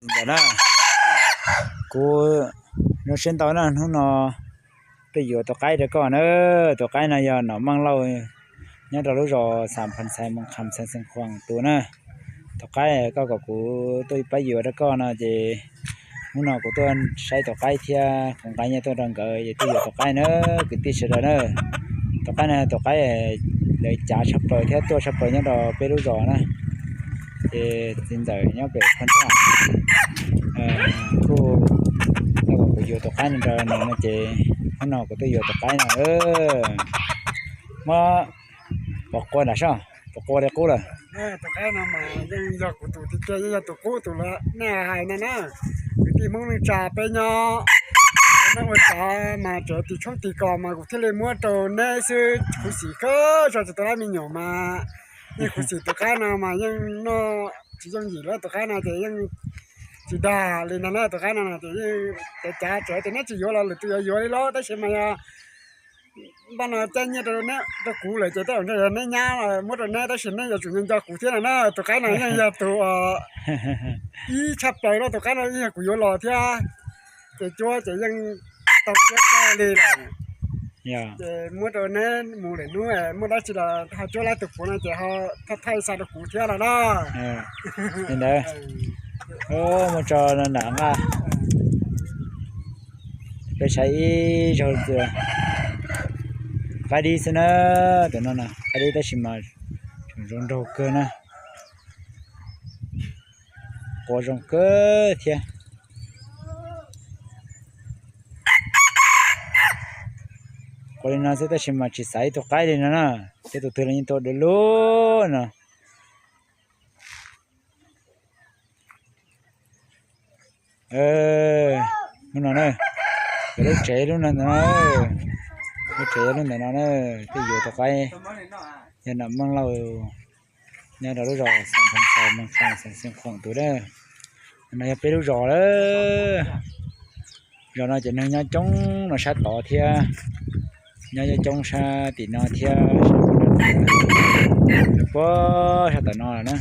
Ntawm na, kuv zoo siab ntau na, hnub no tuaj yuav tus qaib rau koj na. Tus qaib no yog Nom Meej Lauj nyob rau lub zos Xam Phas Xais Moos Kham Xeev Khuam tus na. Tus qaib koj kom kuv tuaj pab yuav rau koj no ces hnub no kuv tuaj saib tus qaib thiab kuv nqa nyiaj tuaj rau nkawd ces tuaj yuav tus qaib na, kwv tij sawv daws na. Tus qaib no tus qaib lawv cav tshaj plaws thiab tuaj tshaj plaws nyob rau peb lub zos na. Ces txiv ntxawm nyob pem Phaj Naj kuj tau kom kuv yuav tus qaib no rau nws no ces hnub no kuv tuaj yuav tus qaib no. Muab pov qua nram soj, pov qua li qub lawm. Tus qaib no mas yeej yog kuv tus tiag tiag, yeej yog tus qub tus lawv nej hais no na. Kwv tij Hmoob neej tsa peb nyob, peb ua tsav mas tseem tis tshoob tis kos mas kuv thiaj li muab rau neb xwb, khuv xim kawg zog tsis tau lab me nyuam mas. Yeej khuv xim tus qaib no mas yeej noj tsis yooj yim lawm, tus qaib no ces yeej tsis dag li ntag na, tus qaib no ces yeej cav cav tseem tias neb tsis yuav los lwm tus yuav yuav li los tab sis mas yog npaj no caij nyiaj rau neb rau kuv lawm ces tej zaum ntshe yog neb nyab muab rau neb tab sis neb yuav tsum nco nco kuv thiab no na, tus qaib no yeej yog tus ib tshaj plaws no, tus qaib no yeej yog kuv yuav los thiab. Ces cuab ces yeej tau cuab kawg li lawm. Ces muab rau neb mus lwm hnub muaj dab tsi los ho cuab lab tus puav no ces ho thaij thaij xa rau kuv thiab no na. Li ntawd, muab tso nram nqaj. Peb saib ib zaug tus qaib dib xwb na, tus no na qaib dib tab sis mas tseem zoo nraug kawg na, quav zoo kawg thiab. Quav li no xwb tab sis mas tsis xav ib tug qaib li no na, thiab tus twg los yeej tuaj du lug no. Hnub no na, lub tsev lub no ntawm no, lub tsev lub ntawm no na, tuaj yuav tus qaib, yog Nom Meej Lauj nyob rau lub zos Xam Phas Xais Moos Kham Xeev Khuam tus na. No yog peb lub zos lawm. Zos no ces neeg nyob coob no sab tod thiab, nyob coob sab tim no thiab, puag sab tom no na.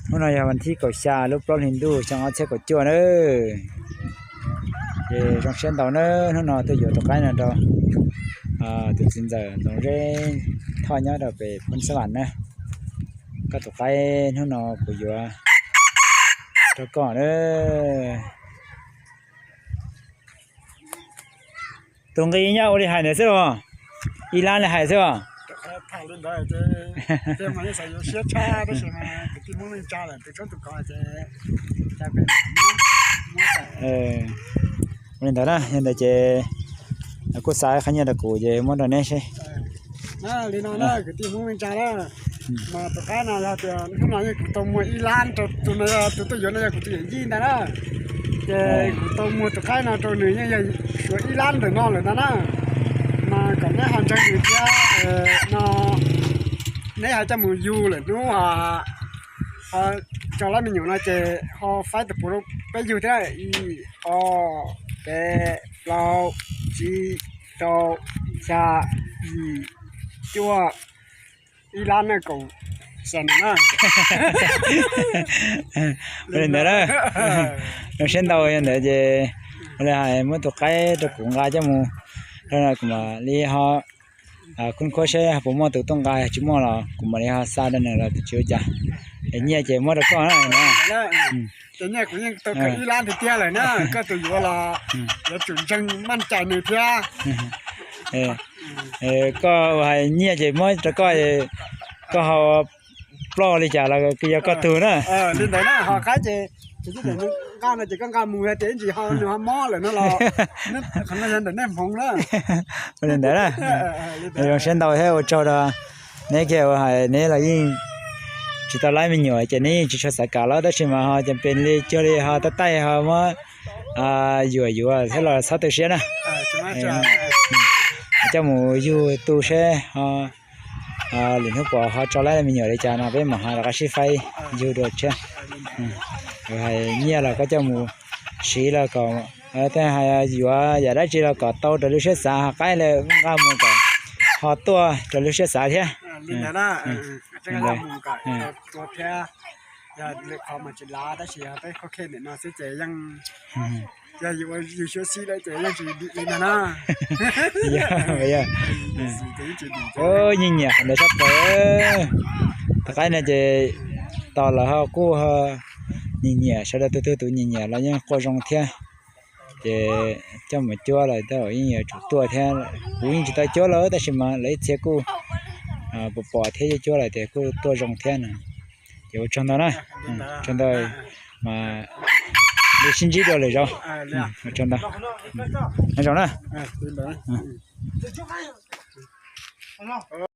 Hnub no yog vas thib kaum xya lub plaub hlis ntuj xyoo ob txhiab kaum cuaj na. Ces zoo siab ntau na, hnub no tuaj yuav tus qaib no rau tus txiv ntxawm Ntxoov Zeb Thoj nyob rau pem Phab Xab Vam na. Koj tus qaib hnub no kuv yuav rau koj na. Tus nqi nyob ua li hais ntawd xwb los? Ib lab li hais xwb os. Ua li ntawd na, yog ntawd ces kuj xa qhov nyiaj rau kuv ces muab rau neb seb. Li no na kwv tij Hmoob neej tsa na, mas tus qaib no yog tias hnub no yog kuv tau muag ib lab rau tus no, tus tuaj yuav no yog kuv tus yawm yij ntag na. Ces kuv tau muag tus qaib no rau nws yeej yog suav ib lab ntawm no lawm ntag na. Mas kom neb ho ntseeg nws thiab no, neb ho coj mus yug lwm hnub ho tso lab me nyuam no ces ho faib tus puav rau peb yug thiab. Ib, ob, peb, plaub, tsib, rau, xya, yim, cuaj, ib lab na, kaum xya na. Ua li ntawd na, zoo siab ntau. Yog ntawd ces ua li hais muab tus qaib rau kuv nqa coj mus, kuv mam li ho khub khuab seb puas muaj tus tuaj nqa, tsis muaj los kuv mam li ho xa rau nws los tsis ua cas. Es nyiaj ces muab rau koj na. Ces nyiaj kuv yeej tau ib lab tiag tiag lawm na, koj tus yuav los yuav tsum ntseeg maj cai nws thiab. Koj ua hais nyiaj ces muab rau koj, koj ho ploj li cas los yog koj tug na. Li ntawd na, ho qaib ces nqa no ces koj nqa mus tias ib ntsis ho nws ho mob lawm no los, qhov no yog ntawm nej hmoov na. Ua li ntawd na, zoo siab ntau thiab ua tsaug rau neb kiag uas hais neb los yeej tsis tau laib me nyuam ces neb yeej tsis tshua xav kam los tab sis mas ho ces pem li cuag li ho tab taij ho muab yuam yuav thiab los txhob tu siab na. Coj mus yug tu seb lwm hnub puas ho tso laib me nyuam li cas no peb mam ho rov qab sib faib yug dua thiab. Hais nyiaj los koj coj mus siv los kom, hais yuav yam dab tsi los kom tau raws lub siab xav, ho qaib li nqa mus kom ho tuaj raws lub siab xav thiab. Mus kom tua thiab, yog lwm qhov mas tsis lav tab sis yog peb khov khe ntawm no xwb ces yeej, yog yus ua yus xyuam xim lawm ces yeej tsis dim li no na. Yog, yog. Nyiam nyiam qhov ntawd sab plaws. Tom qab no ces tos lawv ho kuj nyiam nyiam sawv daws tus twg tus nyiam nyiam los yeej quaj zoo thiab. Ces coj mus cuab lawm tab yeej yuav tsum tuaj thiab. Kuv yeej tsis tau cuab lawm tab sis mas lawv ib txhia kuj pom pom thiab yeej cuab lawm tias kuj tuaj zoo thiab no. Ces ua tsaug ntau na, tsaug ntau, mas li sib ntsib dua lwm zaus. Ua tsaug ntau, nyob zoo na.